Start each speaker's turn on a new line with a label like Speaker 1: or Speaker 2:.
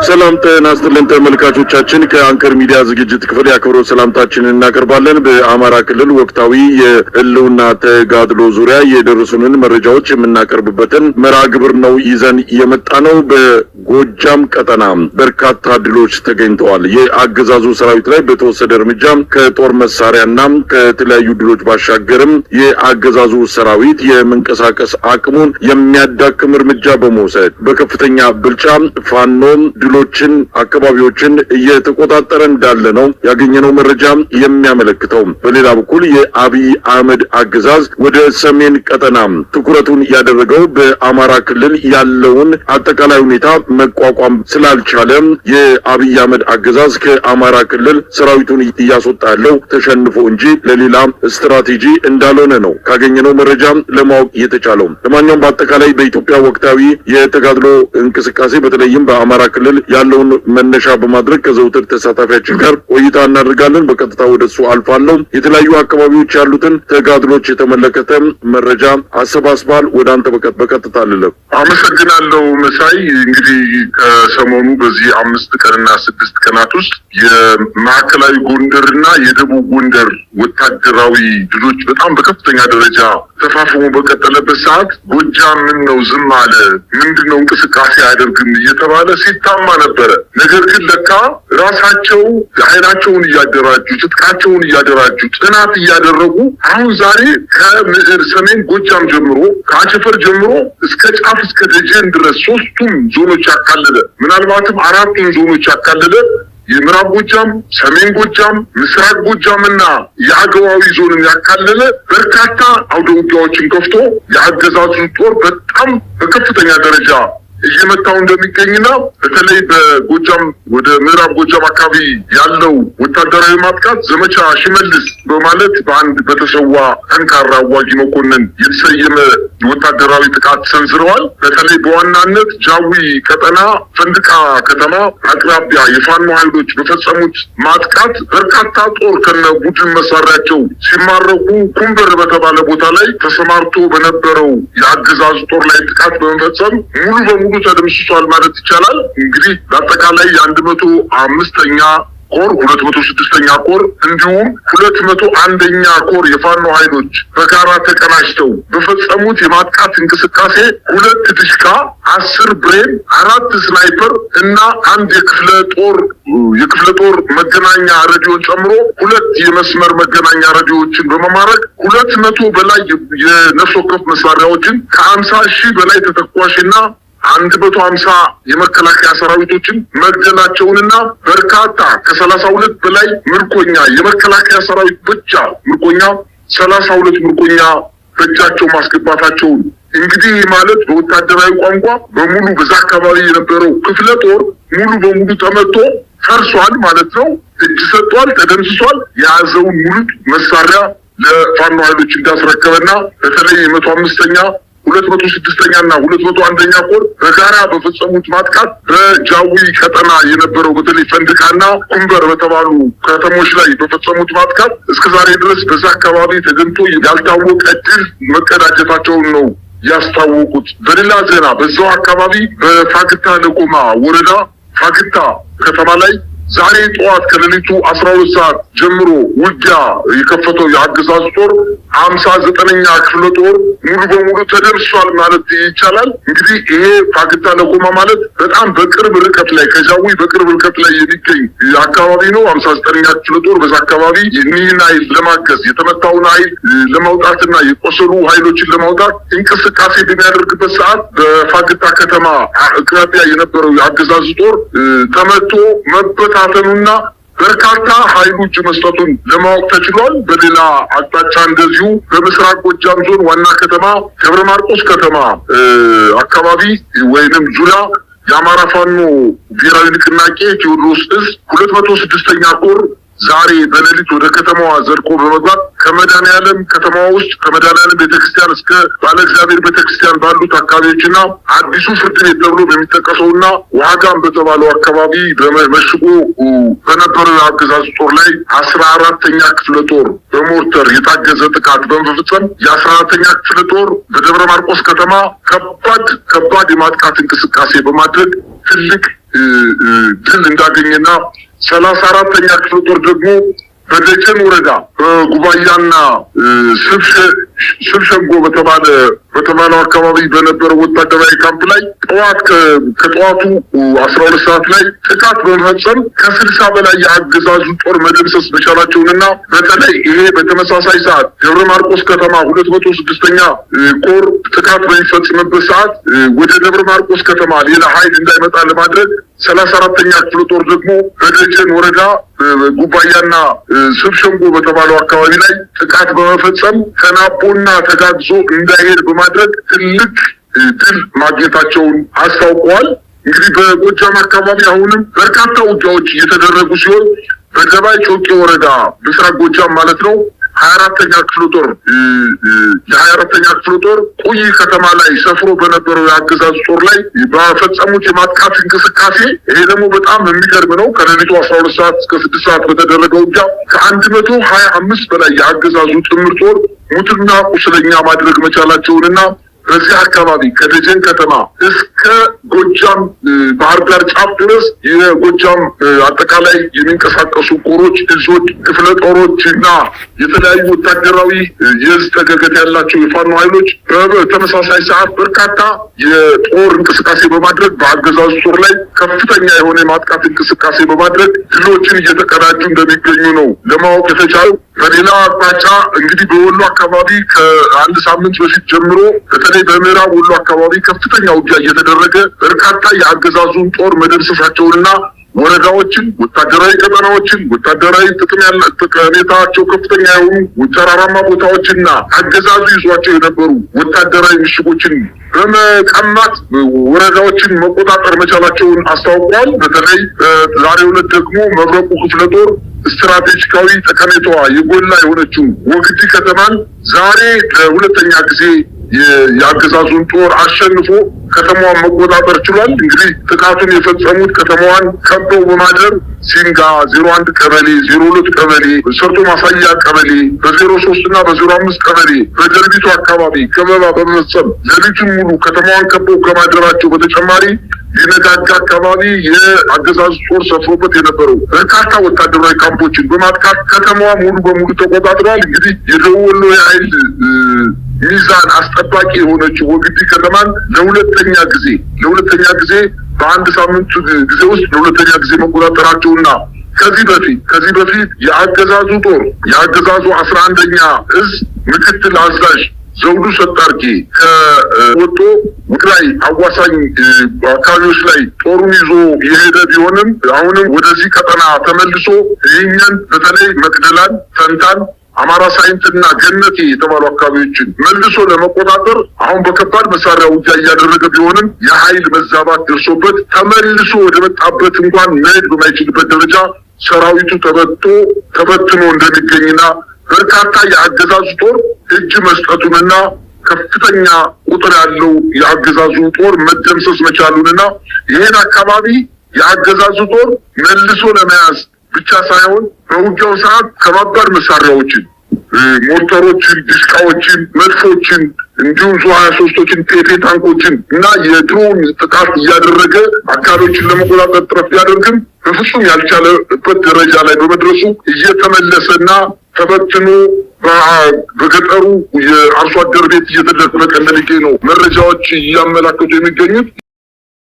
Speaker 1: ሰላም ጤና ይስጥልን ተመልካቾቻችን፣ ከአንከር ሚዲያ ዝግጅት ክፍል የአክብሮት ሰላምታችንን እናቀርባለን። በአማራ ክልል ወቅታዊ የህልውና ተጋድሎ ዙሪያ የደረሱንን መረጃዎች የምናቀርብበትን መርሃ ግብር ነው ይዘን የመጣ ነው። በጎጃም ቀጠና በርካታ ድሎች ተገኝተዋል። የአገዛዙ ሰራዊት ላይ በተወሰደ እርምጃ ከጦር መሳሪያና ከተለያዩ ድሎች ባሻገርም የአገዛዙ ሰራዊት የመንቀሳቀስ አቅሙን የሚያዳክም እርምጃ በመውሰድ በከፍተኛ ብልጫ ፋኖ ድሎችን፣ አካባቢዎችን እየተቆጣጠረ እንዳለ ነው ያገኘነው መረጃ የሚያመለክተው። በሌላ በኩል የአብይ አህመድ አገዛዝ ወደ ሰሜን ቀጠና ትኩረቱን ያደረገው በአማራ ክልል ያለውን አጠቃላይ ሁኔታ መቋቋም ስላልቻለ የአብይ አህመድ አገዛዝ ከአማራ ክልል ሰራዊቱን እያስወጣ ያለው ተሸንፎ እንጂ ለሌላ ስትራቴጂ እንዳልሆነ ነው ካገኘነው መረጃ ለማወቅ የተቻለው። ለማንኛውም በአጠቃላይ በኢትዮጵያ ወቅታዊ የተጋድሎ እንቅስቃሴ በተለይም በአማራ ክልል ያለውን መነሻ በማድረግ ከዘውትር ተሳታፊያችን ጋር ቆይታ እናደርጋለን። በቀጥታ ወደ እሱ አልፋለሁ። የተለያዩ አካባቢዎች ያሉትን ተጋድሎች የተመለከተ መረጃ አሰባስባል። ወደ አንተ በቀጥታ ልለፍ።
Speaker 2: አመሰግናለሁ መሳይ። እንግዲህ ከሰሞኑ በዚህ 5 ቀንና 6 ቀናት ውስጥ የማዕከላዊ ጎንደርና የደቡብ ጎንደር ወታደራዊ ድሎች በጣም በከፍተኛ ደረጃ ተፋፍሞ በቀጠለበት ሰዓት ጎጃም ምን ነው ዝም አለ፣ ምንድነው እንቅስቃሴ አያደርግም እየተባለ ሲታማ ነበረ። ነገር ግን ለካ ራሳቸው ኃይላቸውን እያደራጁ፣ ትጥቃቸውን እያደራጁ፣ ጥናት እያደረጉ አሁን ዛሬ ከምዕር ሰሜን ጎጃም ጀምሮ፣ ከአቸፈር ጀምሮ እስከ ጫፍ እስከ ደጀን ድረስ ሶስቱም ዞኖች ያካለለ፣ ምናልባትም አራቱን ዞኖች ያካለለ፣ የምዕራብ ጎጃም፣ ሰሜን ጎጃም፣ ምስራቅ ጎጃምና የአገዋዊ ዞንን ያካለለ በርካታ አውደ ውጊያዎችን ከፍቶ የአገዛዙ ጦር በጣም በከፍተኛ ደረጃ እየመታው እንደሚገኝና በተለይ በጎጃም ወደ ምዕራብ ጎጃም አካባቢ ያለው ወታደራዊ ማጥቃት ዘመቻ ሽመልስ በማለት በአንድ በተሰዋ ጠንካራ አዋጊ መኮንን የተሰየመ ወታደራዊ ጥቃት ሰንዝረዋል። በተለይ በዋናነት ጃዊ ቀጠና ፈንድቃ ከተማ አቅራቢያ የፋኖ ኃይሎች በፈጸሙት ማጥቃት በርካታ ጦር ከነ ቡድን መሳሪያቸው ሲማረኩ፣ ኩምበር በተባለ ቦታ ላይ ተሰማርቶ በነበረው የአገዛዙ ጦር ላይ ጥቃት በመፈጸም ሙሉ በሙሉ ተደምስሷል ማለት ይቻላል። እንግዲህ በአጠቃላይ የ105ኛ ኮር፣ 206ኛ ኮር እንዲሁም 201ኛ ኮር የፋኖ ኃይሎች በጋራ ተቀናጅተው በፈጸሙት የማጥቃት እንቅስቃሴ 2 ድሽቃ፣ 10 ብሬን፣ 4 ስናይፐር እና አንድ የክፍለ ጦር መገናኛ ሬዲዮን ጨምሮ 2 የመስመር መገናኛ ሬዲዮዎችን በመማረክ 200 በላይ የነፍስ ወከፍ መሳሪያዎችን፣ ከ50,000 በላይ ተተኳሽና 150 የመከላከያ ሰራዊቶችን መግደላቸውንና በርካታ ከ32 በላይ ምርኮኛ የመከላከያ ሰራዊት ብቻ ምርኮኛ 32 ምርኮኛ በእጃቸው ማስገባታቸውን፣ እንግዲህ ይህ ማለት በወታደራዊ ቋንቋ በሙሉ በዛ አካባቢ የነበረው ክፍለ ጦር ሙሉ በሙሉ ተመቶ ፈርሷል ማለት ነው። እጅ ሰጥቷል፣ ተደምስሷል። የያዘውን ሙሉ መሳሪያ ለፋኖ ኃይሎች እንዳስረከበና በተለይ የ105ኛ፣ 206ኛ እና 201ኛ ኮር በጋራ በፈጸሙት ማጥቃት በጃዊ ቀጠና የነበረው በተለይ ፈንድቃና ኩምበር በተባሉ ከተሞች ላይ በፈጸሙት ማጥቃት እስከ ዛሬ ድረስ በዛ አካባቢ ተገኝቶ ያልታወቀ ድል መቀዳጀታቸውን ነው ያስታወቁት። በሌላ ዜና በዛው አካባቢ በፋግታ ለኮማ ወረዳ ፋግታ ከተማ ላይ ዛሬ ጠዋት ከሌሊቱ 12 ሰዓት ጀምሮ ውጊያ የከፈተው የአገዛዙ ጦር 59ኛ ክፍለ ጦር ሙሉ በሙሉ ተደምስሷል ማለት ይቻላል። እንግዲህ ይሄ ፋግታ ለኮማ ማለት በጣም በቅርብ ርቀት ላይ፣ ከጃዊ በቅርብ ርቀት ላይ የሚገኝ አካባቢ ነው። 59ኛ ክፍለ ጦር በዛ አካባቢ እኒህን ኃይል ለማገዝ፣ የተመታውን ኃይል ለማውጣትና የቆሰሉ ኃይሎችን ለማውጣት እንቅስቃሴ በሚያደርግበት ሰዓት በፋግታ ከተማ አቅራቢያ የነበረው የአገዛዙ ጦር ተመቶ መበታተኑና በርካታ ኃይሉ እጅ መስጠቱን ለማወቅ ተችሏል። በሌላ አቅጣጫ እንደዚሁ በምስራቅ ጎጃም ዞን ዋና ከተማ ደብረ ማርቆስ ከተማ አካባቢ ወይንም ዙሪያ የአማራ ፋኖ ብሔራዊ ንቅናቄ ቴዎድሮስ እዝ 206ኛ ኮር ዛሬ በሌሊት ወደ ከተማዋ ዘልቆ በመግባት ከመድኃኔዓለም ከተማዋ ውስጥ ከመድኃኔዓለም ቤተክርስቲያን እስከ ባለ እግዚአብሔር ቤተክርስቲያን ባሉት አካባቢዎችና አዲሱ ፍርድ ቤት ተብሎ በሚጠቀሰውና ዋጋም በተባለው አካባቢ መሽጎ በነበረው የአገዛዙ ጦር ላይ 14ኛ ክፍለ ጦር በሞርተር የታገዘ ጥቃት በመፈጸም የ14ኛ ክፍለ ጦር በደብረ ማርቆስ ከተማ ከባድ ከባድ የማጥቃት እንቅስቃሴ በማድረግ ትልቅ ድል እንዳገኘና 34ኛ ክፍለ ጦር ደግሞ በደጀን ወረዳ በጉባያና ስብሸንጎ በተባለው አካባቢ በነበረው ወታደራዊ ካምፕ ላይ ጠዋት ከጠዋቱ 12 ሰዓት ላይ ጥቃት በመፈጸም ከ60 በላይ የአገዛዙ ጦር መደምሰስ መቻላቸውንና በተለይ ይሄ በተመሳሳይ ሰዓት ደብረ ማርቆስ ከተማ 206ኛ ኮር ጥቃት በሚፈጽምበት ሰዓት ወደ ደብረ ማርቆስ ከተማ ሌላ ኃይል እንዳይመጣ ለማድረግ 34ኛ ክፍለ ጦር ደግሞ በደጀን ወረዳ ጉባያና ስብሸንጎ በተባለው አካባቢ ላይ ጥቃት በመፈጸም ተናቦና ተጋግዞ እንዳይሄድ በማድረግ ትልቅ ድል ማግኘታቸውን አስታውቀዋል። እንግዲህ በጎጃም አካባቢ አሁንም በርካታ ውጊያዎች እየተደረጉ ሲሆን በደባይ ጮቄ ወረዳ ምስራቅ ጎጃም ማለት ነው 24ኛ ክፍለ ጦር የ24ኛ ክፍለ ጦር ቁይ ከተማ ላይ ሰፍሮ በነበረው የአገዛዙ ጦር ላይ በፈጸሙት የማጥቃት እንቅስቃሴ ይሄ ደግሞ በጣም የሚገርም ነው። ከሌሊቱ 12 ሰዓት እስከ 6 ሰዓት በተደረገው ውጊያ ከ125 በላይ የአገዛዙ ጥምር ጦር ሙትና ቁስለኛ ማድረግ መቻላቸውንና በዚህ አካባቢ ከደጀን ከተማ እስከ ጎጃም ባህር ዳር ጫፍ ድረስ የጎጃም አጠቃላይ የሚንቀሳቀሱ ኮሮች፣ እዞች፣ ክፍለ ጦሮች እና የተለያዩ ወታደራዊ የእዝ ተገገት ያላቸው የፋኖ ኃይሎች በተመሳሳይ ሰዓት በርካታ የጦር እንቅስቃሴ በማድረግ በአገዛዙ ጦር ላይ ከፍተኛ የሆነ የማጥቃት እንቅስቃሴ በማድረግ ድሎችን እየተቀዳጁ እንደሚገኙ ነው ለማወቅ የተቻለው። በሌላ አቅጣጫ እንግዲህ በወሎ አካባቢ ከአንድ ሳምንት በፊት ጀምሮ በተለይ በምዕራብ ወሎ አካባቢ ከፍተኛ ውጊያ እየተደረገ በርካታ የአገዛዙን ጦር መደምሰሳቸውንና ወረዳዎችን፣ ወታደራዊ ቀጠናዎችን፣ ወታደራዊ ጥቅም ያለ ጠቀሜታቸው ከፍተኛ የሆኑ ተራራማ ቦታዎችና አገዛዙ ይዟቸው የነበሩ ወታደራዊ ምሽጎችን በመቀማት ወረዳዎችን መቆጣጠር መቻላቸውን አስታውቀዋል። በተለይ ዛሬው ዕለት ደግሞ መብረቁ ክፍለ ጦር ስትራቴጂካዊ ጠቀሜታዋ የጎላ የሆነችው ወግዲ ከተማን ዛሬ ለሁለተኛ ጊዜ የአገዛዙን ጦር አሸንፎ ከተማዋን መቆጣጠር ችሏል። እንግዲህ ጥቃቱን የፈጸሙት ከተማዋን ከበው በማደር ሲንጋ 01 ቀበሌ፣ 02 ቀበሌ፣ ሰርቶ ማሳያ ቀበሌ፣ በ03 እና በ05 ቀበሌ በደርቢቱ አካባቢ ከበባ በመፈጸም ሌሊቱን ሙሉ ከተማዋን ከበው ከማደራቸው በተጨማሪ ሊነጋጋ አካባቢ የአገዛዙ ጦር ሰፍሮበት የነበረው በርካታ ወታደራዊ ካምፖችን በማጥቃት ከተማዋ ሙሉ በሙሉ ተቆጣጥረዋል። እንግዲህ የደቡብ ወሎ የኃይል ሚዛን አስጠባቂ የሆነችው ወግዲ ከተማን ለሁለተኛ ጊዜ በአንድ ሳምንት ጊዜ ውስጥ ለሁለተኛ ጊዜ መቆጣጠራቸውና ከዚህ በፊት የአገዛዙ ጦር የአገዛዙ 11ኛ እዝ ምክትል አዛዥ ዘውዱ ሰጣርጌ ከወጥቶ ትግራይ አዋሳኝ አካባቢዎች ላይ ጦሩን ይዞ የሄደ ቢሆንም አሁንም ወደዚህ ቀጠና ተመልሶ ይህኛን በተለይ መቅደላን፣ ተንታን፣ አማራ ሳይንትና ገነቴ የተባሉ አካባቢዎችን መልሶ ለመቆጣጠር አሁን በከባድ መሳሪያ ውጊያ እያደረገ ቢሆንም የኃይል መዛባት ደርሶበት ተመልሶ ወደ መጣበት እንኳን መሄድ በማይችልበት ደረጃ ሰራዊቱ ተበትኖ እንደሚገኝና በርካታ የአገዛዙ ጦር እጅ መስጠቱንና ከፍተኛ ቁጥር ያለው የአገዛዙ ጦር መደምሰስ መቻሉንና ይህን አካባቢ የአገዛዙ ጦር መልሶ ለመያዝ ብቻ ሳይሆን በውጊያው ሰዓት ከባባድ መሳሪያዎችን፣ ሞርተሮችን፣ ዲሽቃዎችን፣ መድፎችን እንዲሁም ዙ 23ቶችን፣ ቴቴ ታንኮችን እና የድሮን ጥቃት እያደረገ አካባቢዎችን ለመቆጣጠር ጥረት ቢያደርግም በፍጹም ያልቻለበት ደረጃ ላይ በመድረሱ እየተመለሰና ተበትኖ በገጠሩ የአርሶ አደር ቤት እየተደበቀ እንደሚገኝ ነው መረጃዎች እያመላከቱ የሚገኙት።